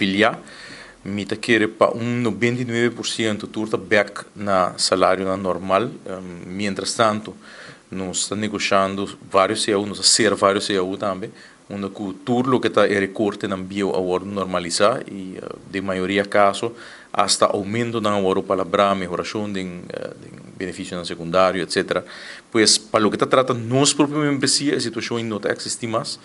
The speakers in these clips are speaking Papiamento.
Afiliá, mi ta kere pa un 99% tur ta bèk na salarionan normal. Mientrastantu nos ta negoshando vários CAO, nos a sera vários CAO tambe, unda ku tur loke ta e rekortenan bieu a wòrdu normalisá i den mayoria kaso asta oumentonan a wòrdu palabrá, mehorashon den benefisionan sekundario, etsetera. Pues pa loke ta trata nos propio membresia e situashon ei no ta eksistí mas.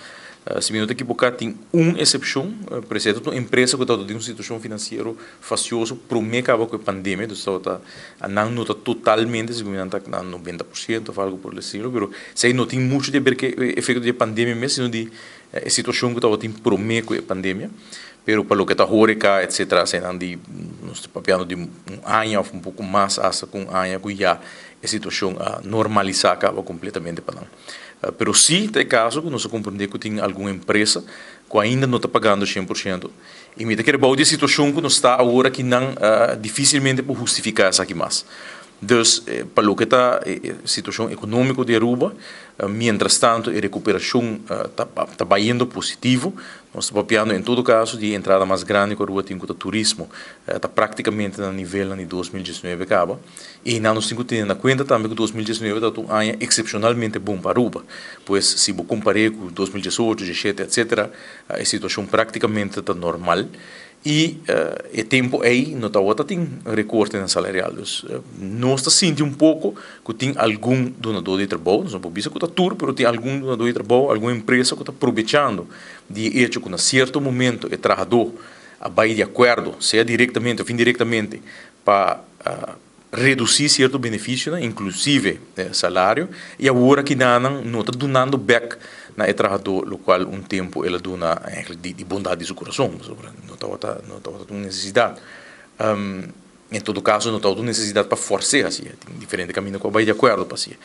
Si mi no ta ekiboká tin un esepshon, pero esei ta un empresa ku tabata den un situashon finansiero fasioso promé kaba ku e pandemia, dus tabata nan no ta totalmente, segun mi nan ta na 90% òf algu por el estilo, pero esei no tin muchu di aber ku e efekto di e pandemia mes, sino di e situashon ku tabatin promé ku e pandemia. Pero pa loke ta horeca etcetera eseinan di nos ta papiando di un aña òf un poko mas asta ku un aña ku ya e situashon a normalisá kaba kompletamente pa nan. Pero sí ta e caso cu nos a comprende cu tin algun empresa cu ainda no ta pagando 100% y mi ta kere bou di e situacion cu nos ta awor aki nan dificilmente por hustifica esaki mas. Dus pa loke ta e situacion economico di Aruba, mientras tanto e recuperacion ta bayendo positivo. Nos ta papiando en todo caso di e entrada mas grandi cu Aruba tin cu ta turismo, ta practicamente na nivelnan di 2019 caba. I nan nos tin ku tene na kuenta tambe ku 2019 tabata un aña eksepshonalmente bon pa Aruba. Pues si bo kompar'é ku 2018, 17 etsetera, e situashon praktikamente ta normal i e tempu ei no tabata tin rekortenan salarial. Dus nos ta sinti un poko ku tin algun dunadó di trabou, nos no por bisa ku ta tur, pero tin algun dunadó di trabou, algun empresa ku ta probechando di e echo ku na sierto momento e trahadó a bai di akuerdo, sea direktamente òf indirektamente, pa redusí sierto benefisionan, inklusive salario, i awor aki nan no ta dunando bèk na e trahadó lokual un tempu el a duna eigenlijk di bondat di su kurason, pasobra no tabata no tabata un nesesidat. En todo kaso no tabata un nesesidat pa fòrs'é hasié, tin diferente kaminda ku a bai di akuerdo pa hasié.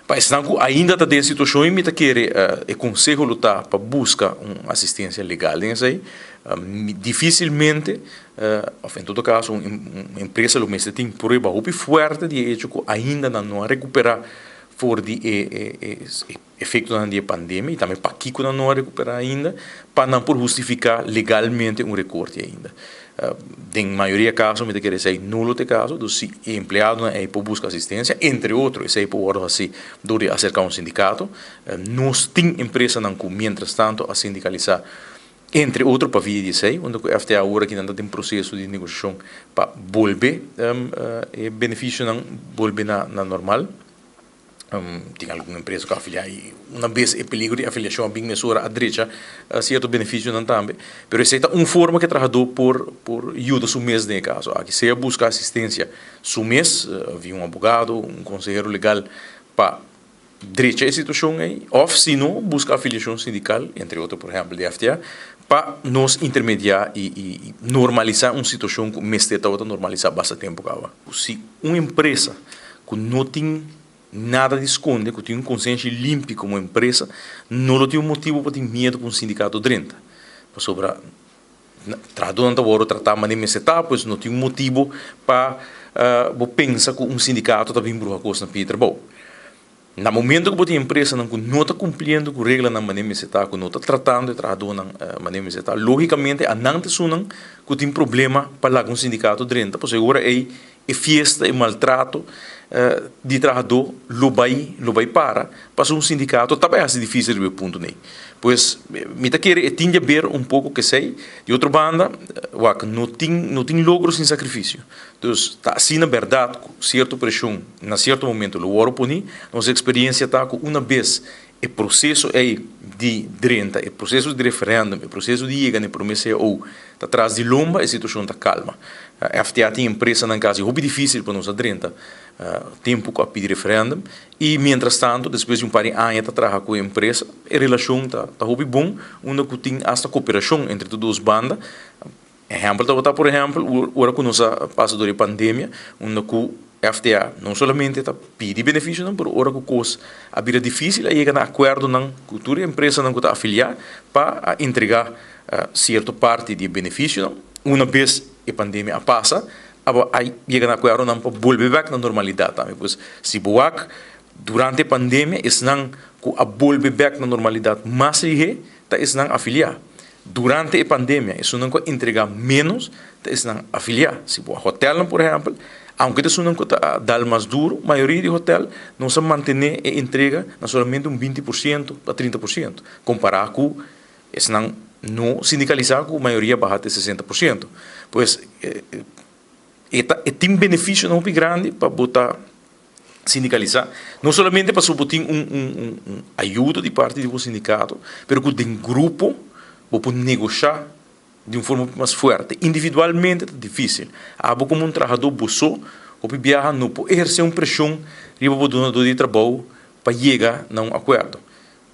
Pa esnan ku ainda ta den e situashon ei mi ta kere e konseho lo ta pa buska un asistensia legal den esei. Difisilmente òf en todo kaso un empresa lo mester tin prueba hopi fuerte di e echo ku ainda nan no a rekuperá for di e efektonan di e pandemia i tambe pakiko nan no a rekuperá ainda pa nan por hustifiká legalmente un rekorte ainda. Den mayoria kaso mi ta kere esei no lo ta e kaso, dus si e empleadonan ei por buska asistensia, entre otro esei por wòrdu hasi dor di aserká un sindikato. Nos tin empresanan ku mientras tanto a sindikalisá entre otro pa via di esei, unda ku FTA awor aki nan ta den proseso di negoshashon pa bolbe e benefisionan bolbe na normal. Tin algun empresa ku a afiliá i una bes e peligro di afiliashon a bin mesora a drecha sierto benefisionan tambe. Pero esei ta un forma ku e trahadó por por yuda su mes den e kaso aki, sea buska asistensia su mes via un abogado, un konsehero legal pa drecha e situashon ei, òf si no buska afiliashon sindikal, entre otro por ehèmpel di FTA, pa nos intermediá i i normalisá un situashon ku mester tabata normalisá basta tempu kaba. Si un empresa ku no tin nada di skonde, ku tin un konsenshi limpi komo empresa, no lo tin un motibu pa tin miedu ku un sindikato drenta. Pasobra trahadónan ta wòrdu tratá manera mester ta, pues no tin un motibu pa bo pensa ku un sindikato ta bin bruha kos na pia di trabou. Na momento ku bo tin empresanan ku no ta kumpliendo ku reglanan manera mester ta, ku no ta tratando e trahadónan manera mester ta, lógikamente anan ta esunnan ku tin problema pa laga un sindikato drenta, pasobra e ora ei e fiesta, e maltrato di trahadó lo bai lo bai para, pasobra un sindikato ta bai hasi difísil riba e punto nei. Pues mi ta kere e tin di haber un poko ku esei. Di otro banda, wak, no tin no tin logro sin sakrifisio. Dus ta asina bèrdat ku sierto preshon na sierto momento lo wòrdu poní. Nos eksperiencia ta ku una bes e proseso ei di drenta, e proseso di referèndum, e proseso di yega na e promé cao ta tras di lomba, e situashon ta kalma. FTA tin empresanan kasi hopi difísil pa nos a drenta tempu ku a pidi referèndum i mientras tanto despues di un par di aña ta traha ku e empresa, e relashon ta hopi bon unda ku tin asta koperashon entre tur dos banda. Ehèmpel tabata por ehèmpel ora ku nos a pasa dor e pandemia unda ku FDA no solamente ta pidi benefisionan pero ora ku kos a bira difísil a yega na akuerdonan ku tur e empresanan ku ta afiliá pa a entregá sierto parti di e benefisionan. Una bes e pandemia a pasa a yega na akuerdonan pa bolbe bèk na normalidat tambe. Pues si bo wak durante e pandemia esnan ku a bolbe bèk na normalidat mas lihé ta esnan afiliá. Durante e pandemia, esunnan ku a entregá ménos ta esnan afiliá. Si bo a hotèlnan, por ehèmpel, aunke ta esunnan ku ta a dal mas duru, mayoria di hotèl nos a mantené e entrega na solamente un 20% pa 30%, kompará ku esnan no sindikalisá ku mayoria baha te 60%. Pues, e ta e tin benefisionan hopi grandi pa bo ta sindikalisá, no solamente pasobra bo tin un un un un ayudo di parti di bo sindikato, pero ku den grupo bo por negoshá di un forma hopi mas fuerte. Individualmente ta difísil. Abo komo un trahadó bo so hopi biaha no por ehersé un preshon riba bo dunadó di trabou pa yega na un akuerdo.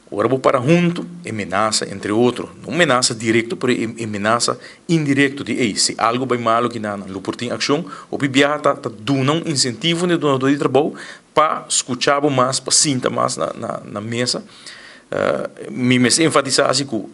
Ora bo para huntu, e menasa, entre otro, no un menasa direkto, pero e menasa indirekto di ey, si algu bai malu ki nan lo por tin akshon, hopi biaha ta ta duna un insentivo na e dunadó di trabou pa skucha bo mas, pa sinta mas na na na mesa. Mi mester enfatisá asi ku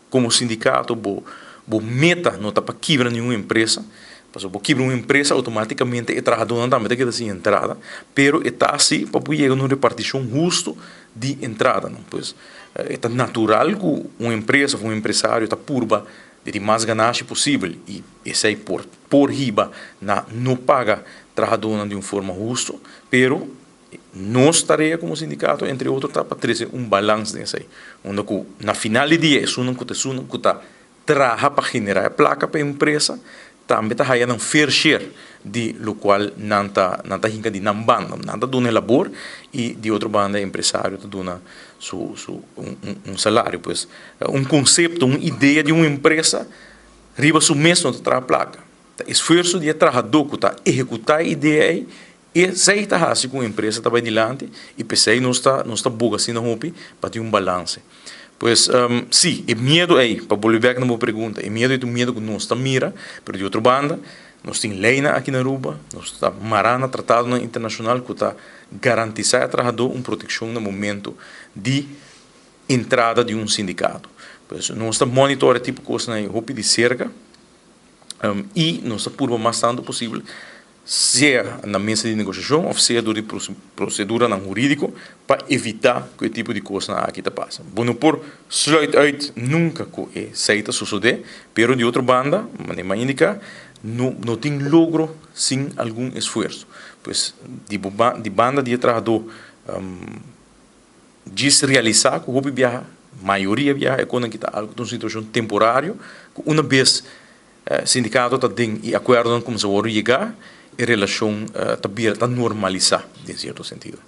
komo sindikato bo bo meta no ta pa kibra ningun empresa, pasobra bo kibra un empresa outomátikamente e trahadónan tambe ta keda sin entrada, pero e ta asi pa bo yega na un repartishon hustu di entradanan. Pues e ta natural ku un empresa of un empresario ta purba di tin mas ganashi posibel i esei por por hiba na no paga trahadónan di un forma husto, pero nos tarea komo sindikato entre otro ta pa trese un balans den esei, unda ku na final di dia esunnan ku ta esunnan ku ta traha pa generá e plaka pa e empresa, tambe ta haya nan fair share di lokual nan ta nan ta hinka di nan banda. Nan ta duna e labor i di otro banda e empresario ta duna su su un un salario. Pues un konsepto, un idea di un empresa riba su mes no ta traha plaka. Ta esfuerso di e trahadó ku ta ehekutá e idea ei, esei ta hasi ku un empresa ta bai dilanti i p'esei nos ta nos ta boga asina hopi pa tin un balanse. Pues, sí, e miedu ei, pa bolbe bèk na bo pregunta, e miedu ei ta un miedu ku nos ta mira, pero di otro banda, nos tin leinan aki na Aruba, nos ta mará na tratadonan internashonal ku ta garantisá e trahadó un protekshon na momento di entrada di un sindikato. Pues, nos ta monitor e tipo kosnan ei hopi di serka i nos ta purba mas tantu posibel sea na mesa di negoshashon òf sea dor di proseduranan hurídiko pa evitá ku e tipo di kosnan aki ta pasa. Bo no por sluit uit nunka ku esei ta sosodé, pero di otro banda, manera mi a indiká, no no tin logro sin algun esfuerso. Pues di bo di banda di e trahadó djis realisá ku hopi biaha, mayoria biaha e konan ki ta algu ta un situashon temporario ku una bes Sindikato ta den i akuerdonan kuminsá wòrdu yegá, e relashon ta bira ta normalisá den sierto sentido.